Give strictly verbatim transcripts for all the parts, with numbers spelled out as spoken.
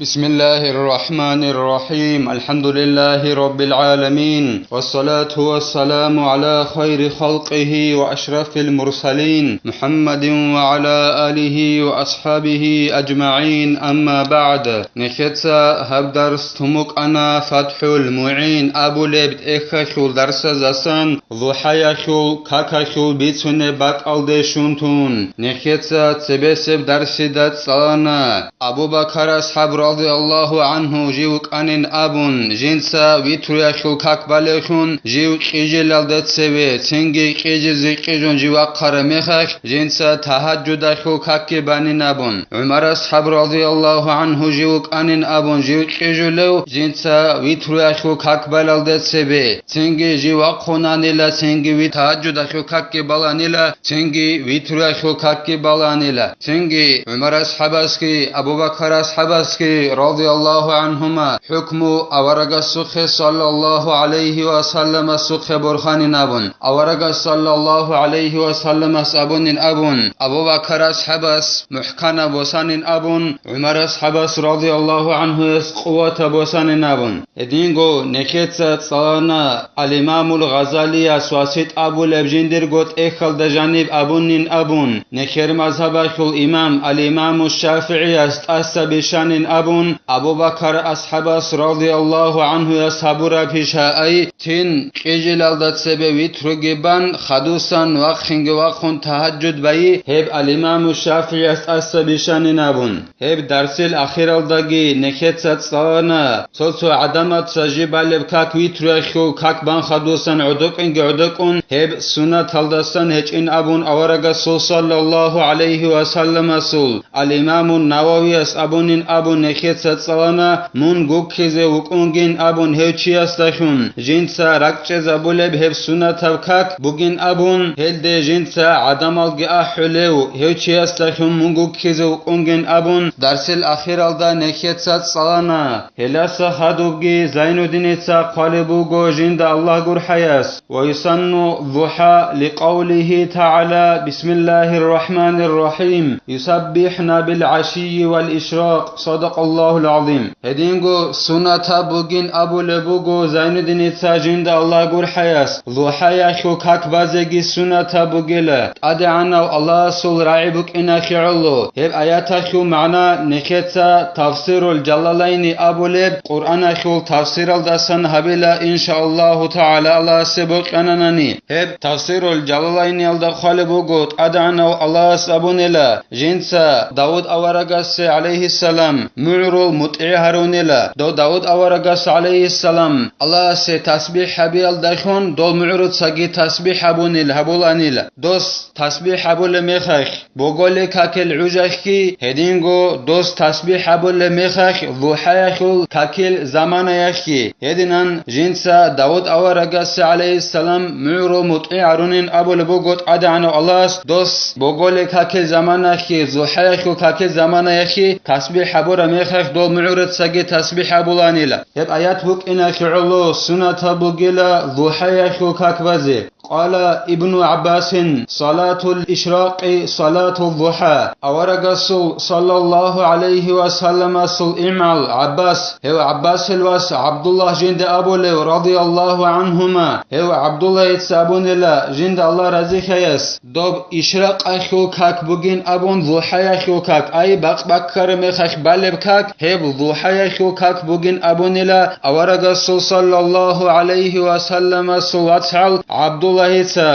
بسم الله الرحمن الرحيم. الحمد لله رب العالمين. والصلاة والسلام على خير خلقه وأشرف المرسلين محمد وعلى آله وأصحابه أجمعين. أما بعد. Нехеца гьаб дарс тумукъана ФатхӀул МугӀин абулеб тӀехьалъул дарсазасан, лухӀаялъул какалъул бицунеб бакӀалде щун тун. Нехеца цебесеб дарсида цӀалана. Абу Бакар асхӀаб радияллагьу гӀанхӀу жив вукӀанин абун, жинца витруялъул как балевлъун жив кьижилалда цеве, цинги кьижизе кьижун жив вахъараб мехалъ, жинца тагьаджудалъул какги банин абун. ГӀумар асхӀаб радияллагьу гӀанхӀу жив вукӀанин абун жив кьижулев, жинца витруялъул как балалда цебе, цинги жив вахъунанила, цинги ви-, тагьаджудалъул какги баланила, цинги витруялъул какги баланила. Цинги ГӀумар асхӀабасги, Абу Бакар асхӀабасги, радияллагьу гӀанхӀума, хӀукму аварагасухъе саллаллагьу гӀалайгьи ва салламасухъе борханин абун, аварагас саллаллагьу гӀалайгьи ва салламас абунин абун, Абу Бакар асхӀабас мухӀканаб босанин абун, ГӀумар асхӀабас радияллагьу гӀанхӀуяс къуватаб босанин абун. Гьединго нехеца цӀалана Ал-Имамул Гъазалияс васитӀ абулеб жиндирго тӀехьалда жаниб абунин абун, нехер мазгьабалъул имам Ал-Имаму ШафигӀияс тӀаса бищанин абун, Абу Бакар асхӀабас радияллагьу гӀанхӀуяс гьабураб пишаай, цин кьижилалда цебе витруги бан, хадусан вахъинги вахъун тагьаджуд байи, гьеб Ал-Имаму ШафигӀияс тӀаса бищанин абун. Гьеб дарсил ахиралдаги нехеца цӀалана, цо-цо гӀадамаца жиб балеб как витруялъул как бан хадусан гӀодокӀинги гӀодокӀун, гьеб суннаталдасан гьечӀин абун аварагасул саллаллагьу гӀалайгьи ва салламасул, Ал-Имамун Нававияс абунин абун нехеца цӀалана, мун гуккизе вукӀунгин абун гьев чиясдалъун, жинца ракӀчӀезабулеб гьеб суннатаб как бугин абун, гьелде жинца гӀадамалги ахӀулев гьев чиясдалъун мун гуккизе вукӀунгин абун, дарсил ахиралда нехеца цӀалана. Гьеласа хадубги Зайнуддиница хъвалеб буго, жинда Аллагь гурхӀаяс: «Ва юсанну зухӀа ликъавлихи тагӀала: Бисмиллагьир рахӀманир рахӀим, юсаббихӀна бил гӀашийи вал ишракъ». Садакъаллагьул гӀазим. Гьединго суннатаб бугин абулеб буго Зайнуддиница жинда Аллагь гурхӀаяс, зухӀаялъул как базеги суннатаб бугила, ТӀадегӀанав Аллагьасул рагӀи букӀиналъе гӀоло. Гьеб аяталъул магӀна нехеца Тафсирул Жалалайни абулеб Къуръаналъул тафсиралдасан гьабила, иншааллагьу тагӀала, Аллагьасе бокьананани. Гьеб Тафсирул Жалалайниялда хъвалеб буго, ТӀадегӀанав Аллагьас абунила, жинца Давуд аварагасде, гӀалайгьиссалам, мугӀрул мутӀигӀ гьарунила. Дов Давуд аварагас, гӀалайгьиссалам, Аллагьасе тасбихӀ гьабиялдалъун дол мугӀруцаги тасбихӀ гьабунил гьабуланила. Дос тасбихӀ гьабулеб мехалъ, боголил какил гӀужалъги, гьединго дос тасбихӀ гьабулеб мехалъ, зухӀаялъул какил заманаялъги. Гьединан жинца Давуд аварагасде, гӀалайгьиссалам, мугӀрул мутӀигӀ гьарунин абулеб буго ТӀадегӀанав Аллагьас, дос боголил какил заманаялъги, зухӀаялъул какил заманаялъги тасбихӀ гьабураб мехалъ дол мугӀруцаги тасбихӀ гьабуланила. Гьеб аят букӀиналъе гӀоло суннатаб бугила зухӀаялъул как базе. Къала Ибну ГӀаббасин: «Салатул ишракъи салатул зухӀа». Аварагасул, саллаллагьу гӀалайгьи ва салламасул, имгӀал ГӀаббас, гьев ГӀаббасил вас ГӀабдуллагь жинда абулев, радияллагьу гӀанхӀума, гьев ГӀабдуллагьица абунила, жинда Аллагь разилъаяс, доб ишракъалъул как бугин абун, зухӀаялъул как, ай, бакъ баккараб мехалъ балеб как, гьеб зухӀаялъул как бугин абунила аварагасул, саллаллагьу гӀалайгьи ва салламасул, вацгӀал ГӀабдуллагьица,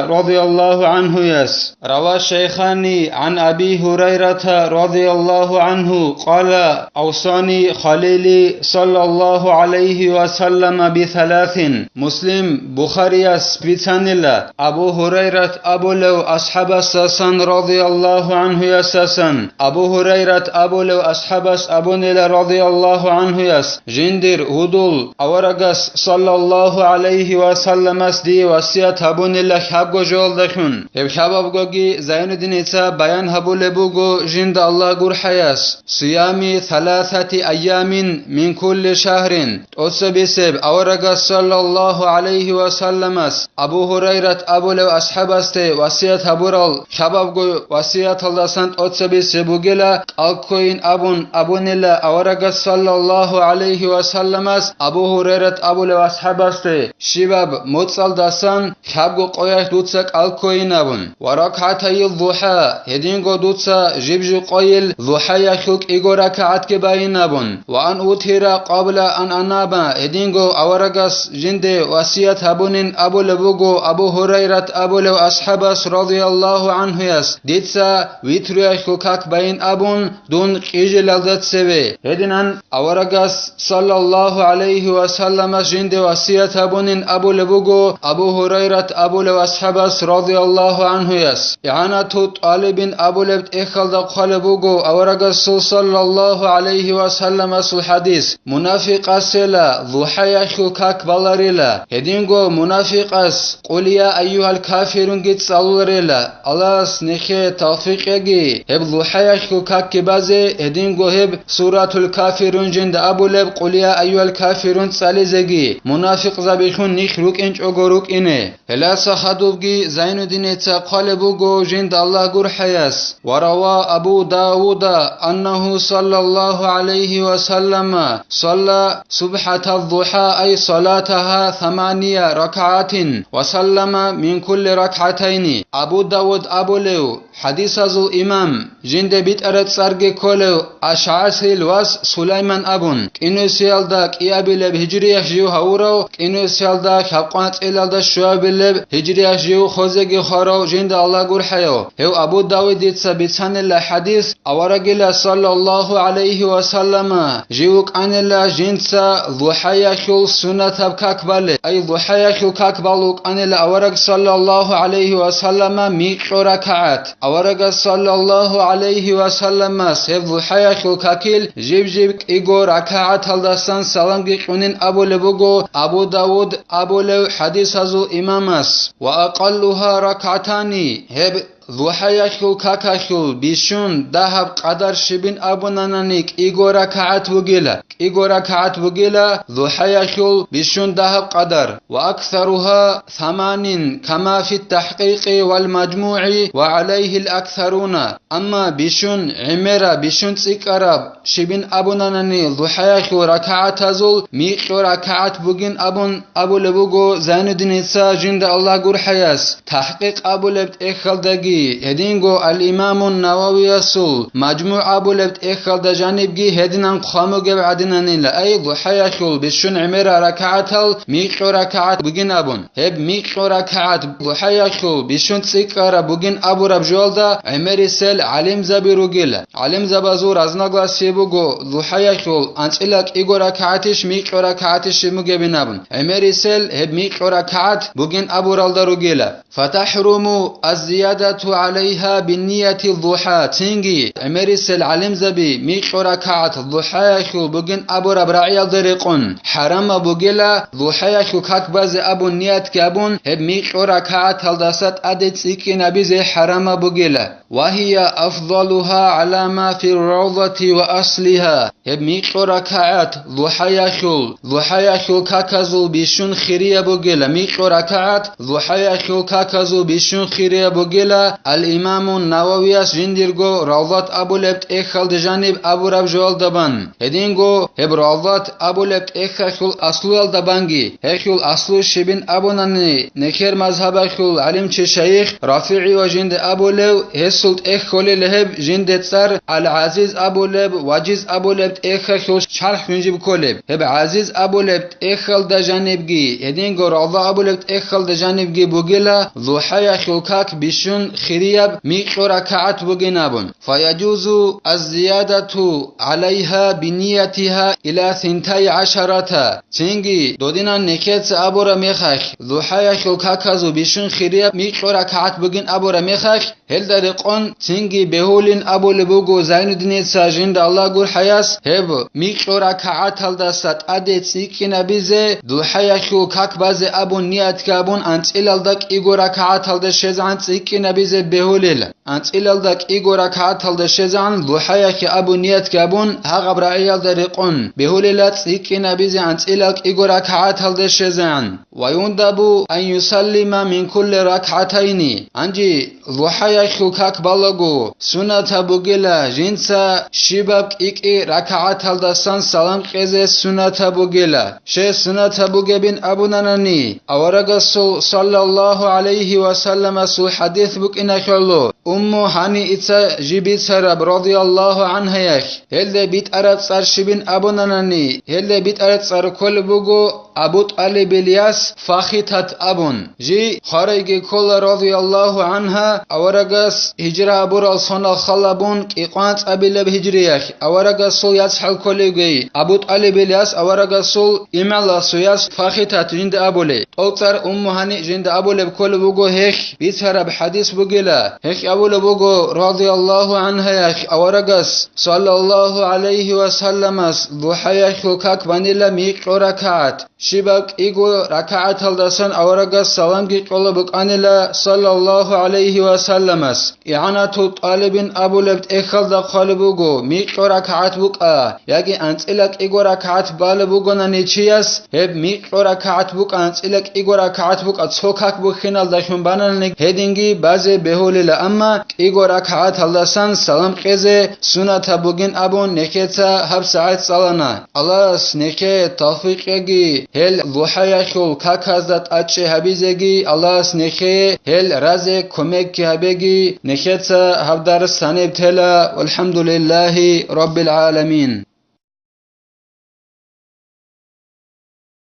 радияллагьу гӀанхӀуяс. Рава шайхани гӀан Аби Гьурайрата, радияллагьу гӀанхӀу, къала: «Авсани халили, саллаллагьу гӀалайгьи ва саллама, бисаласин». Муслим, Бухарияс бицанила, Абу Гьурайрат абулев асхӀабасдасан, радияллагьу гӀанхӀуясдасан. Абу Гьурайрат абулев асхӀабас абунила, радияллагьу гӀанхӀуяс, жиндир гьудул аварагас, саллаллагьу гӀалайгьи ва салламас, дие васият гьабун Нилла хабго жоялдалъун. Гьеб хабабгоги Зайнуддиница баян гьабулеб буго жинда Аллагь гурхӀаяс: «Сиями саласати айямин мин кулли шагьрин». ТӀоцебесеб аварагас саллаллагьу гӀалайгьи ва салламас Абу Гьурайрат абулев асхӀабасде васият гьабурал хабабго васияталдасан тӀоцебесеб бугела, кӀалккойин абун абунила аварагас саллаллагьу гӀалайгьи ва салламас Абу Гьурайрат абулев асхӀабасде, щибаб моцӀалдасан хабго къоялъ дуца кӀалккойин абун, ва ракгӀатайил духӀа, гьединго дуца жиб-жиб къойил духӀаялъул кӀиго ракагӀатги байин абун, ва ан утира къабла ан анаба, гьединго аварагас жинде васият гьабунин абулеб буго Абу Гьурайрат абулев асхӀабас радияллагьу гӀанхуяс, дица витруялъул как байин абун, дун къижилалда цеве. Гьединан аварагас саллаллагьу гӀалайгьи ва салламас жинде васият гьабунин абулеб буго Абу Гьурайрат абулев асхӀабас радияллагьу гӀанхуяс. ИгӀанату ТӀалибин абулеб тӀехьалда хъвалеб буго аварагасул саллаллагьу гӀалайгьи ва салламасул хӀадис: «Мунафикъасела духӀаялъул как баларила, гьединго мунафикъас Къул я айюгьал кафирунги цӀалуларела». Аллагьас нехее тавфикъ яги, гьеб духӀаялъул какги базе, гьединго гьеб Суратул Кафирун жинда абулеб Къул я айюгьал кафирун цӀализеги, мунафикъзабилъун нилъ рукӀинчӀого рукӀине. Гьеласа хадубги Зайнуддиница хъвалеб буго жинда Аллагь гурхӀаяс: «Ва рава Абу Давуда аннагьу саллаллагьу гӀалайгьи ва саллама салла субхӀатал духӀа, ай салатагьа, самания ракагӀатин ва саллама мин кулли ракгӀатайни». Абу Давуд абулев, хӀадисазул имам, жинде битӀараб цӀарги кколев АшгӀасил вас Сулайман абун, кӀинусиялда кӀиабилеб гьижриялъ жив гьавурав, кӀинусиялда лъабкъван цӀилалда щуабилеб гьижриялъ жив хозеги хварав жинда Аллагь гурхӀаяв, гьев Абу Давудица бицанила хӀадис, аварагила саллаллагьу гӀалайгьи ва саллама жив вукӀанила жинца лухӀаялъул суннатаб как бале, ай лухӀаялъул как бал вукӀанила авараг саллаллагьу гӀалайгьи ва саллама микьго ракагӀат. Аварагас саллаллагьу гӀалайгьи ва салламас гьеб лухӀаялъул какил жиб-жиб кӀиго ракагӀаталдасан саламги кьунин абулеб буго Абу Давуд абулев хӀадисазул имамас, ва акъаллугьа ракгӀатани, гьеб лухӀаялъул какалъул бищун дагьаб къадар щибин абунанани кӀиго ракагӀат бугила. КӀиго ракагӀат бугила лухӀаялъул бищун дагьаб къадар, ва аксаругьа саманин, кама фи тахӀкъикъи вал мажмугӀи ва гӀалайгьил аксаруна. Амма бищун гӀемераб, бищун цӀикӀкӀараб щибин абунанани лухӀаялъул ракагӀатазул микьго ракагӀат бугин абун абулеб буго Зайнуддиница жинда Аллагь гурхӀаяс. ТахӀкъикъ абулеб тӀехьалдаги, гьединго ал-Имамун Нававиясул МажмугӀ абулеб тӀехьалда жанибги гьединан хъван бугеб гӀадинанила, ай лухӀаялъул бищун гӀемераб ракагӀатал микьго ракагӀат бугин абун. Гьеб микьго ракагӀат лухӀаялъул бищун цӀикӀкӀараб бугин абураб жоялда гӀемерисел гӀалимзаби ругила. ГӀалимзабазул разногласие буго, лухӀаялъул анцӀила кӀиго ракагӀатищ, микьго ракагӀатищ бугебин абун. ГӀемерисел гьеб микьго ракагӀат бугин абуралда ругила. فتحرم الزيادة عليها بنية الضحى. Цинги гӀемерисел гӀалимзаби микьго ракагӀат лухӀаялъул бугин абураб рагӀиялда рекъон хӀарамаб бугила, лухӀаялъул как базе абун ниятги абун, гьеб микьго ракагӀаталдаса тӀаде цӀикӀкӀинабизе хӀарамаб бугила. وهي أفضلها على ما في الروضة وأصلها. Гьеб микьго ракагӀат лухӀаялъул, лухӀаялъул каказул бищун хирияб бугила, микьго ракагӀат лухӀаялъул каказул бищун хирияб бугила, ал-Имамун Нававияс жиндирго Равдат абулеб тӀехьалда жаниб абураб жоялда бан. Гьединго гьеб Равдат абулеб тӀехьалъул аслуялда банги, гьелъул аслу щибин абунани, нехер мазгьабалъул гӀалимчи шайих РафигӀи ва жинда абулев, гьесул тӀехь кколел гьеб жинде цӀар ал-ГӀазиз абулеб, важиз абулеб тӀехьалъул чарх гьунжиб кколеб. Гьеб ГӀазиз абулеб тӀехьалда жанибги, гьединго Равда абулеб тӀехьалда жанибги бугила, лухӀаялъул как бищун хирияб микьго ракагӀат бугин абун. فيجوز الزيادة عليها بنيتها إلى ثنتي عشرة. Цинги, додинан нехеца абура мехалъ, лухӀаялъул каказул бищун хирияб микьго ракагӀат бугин абура мехалъ, Гьелда рекъон цинги бегьулин абулеб буго Зайнуддиница жинда Аллагь гурхӀаяс, гьеб микьго ракагӀаталдаса тӀаде цӀикӀкӀинабизе духӀаялъул как базе абун ниятги абун анцӀилалда кӀиго ракагӀаталда щезегӀан цӀикӀкӀинабизе бегьулел. АнцӀилалда кӀиго ракагӀаталда щезегӀан лухӀаяхъе абун ниятги абун, гьагъаб рагӀиялда рекъон, бегьулела цӀикӀкӀинабизе анцӀила кӀиго ракагӀаталда щезегӀан. Ва юндабу ан юсаллима мин кулли ракгӀатайни. Гьанже лухӀаяхъул как балаго, сунатаб бугела жинца щибаб кӀикӀи ракагӀаталдасан салам кьезе сунатаб бугела. Щай сунатаб бугебин абунанани, аварагасул саллаллагьу гӀалайгьи ва салламасул хӀадис букӀиналъулъ, Умму Гьаниица жиб бицараб радияллагьу гӀангьаялъ, гьелде битӀараб цӀар щибин абунанани, гьелде битӀараб цӀар кколеб буго Абу ТӀалибил яс Фахитат абун. Жий хварайги ккола радияллагьу гӀангьа, аварагас гьижра абурал соналъ халабун кӀикъван цӀабилеб гьижриялъ, аварагасул яцӀ хӀалколевгей, Абу ТӀалибил яс аварагасул имгӀаласул яс Фахитат жинда абулей. ТӀолцӀар Умму Гьани жинда абулеб кколеб буго гьелъ бицараб хӀадис бугела. Гьелъ абулеб буго, радияллагьу гӀангьаялъ, аварагас, саллаллагьу гӀалайгьи ва салламас, духӀаялъул как банила микьго ракагӀат. Щибаб кӀиго ракагӀаталдасан аварагас саламги кьола букӀанила, саллаллагьу гӀалайгьи ва салламас. ИгӀанатул ТӀалибин абулеб тӀехьалда хъвалеб буго, микьго ракагӀат букӀа, яги анцӀила кӀиго ракагӀат балеб бугонани чияс, гьеб микьго ракагӀат букӀа, анцӀила кӀиго ракагӀат букӀа, цо как бухьиналдалъун банани гьединги базе бегьулила, амма кӀиго ракагӀаталдасан салам кьезе сунатаб бугин абун нехеца гьаб сагӀат цӀалана. Аллагьас нехее тавфикъ яги, гьел лухӀаялъул каказда тӀадчӀи гьабизеги, Аллагьас нехее гьел разе кумекги гьабеги, нехеца гьаб дарс гьаниб тела. ВалхӀамдулиллагьи раббил гӀаламин.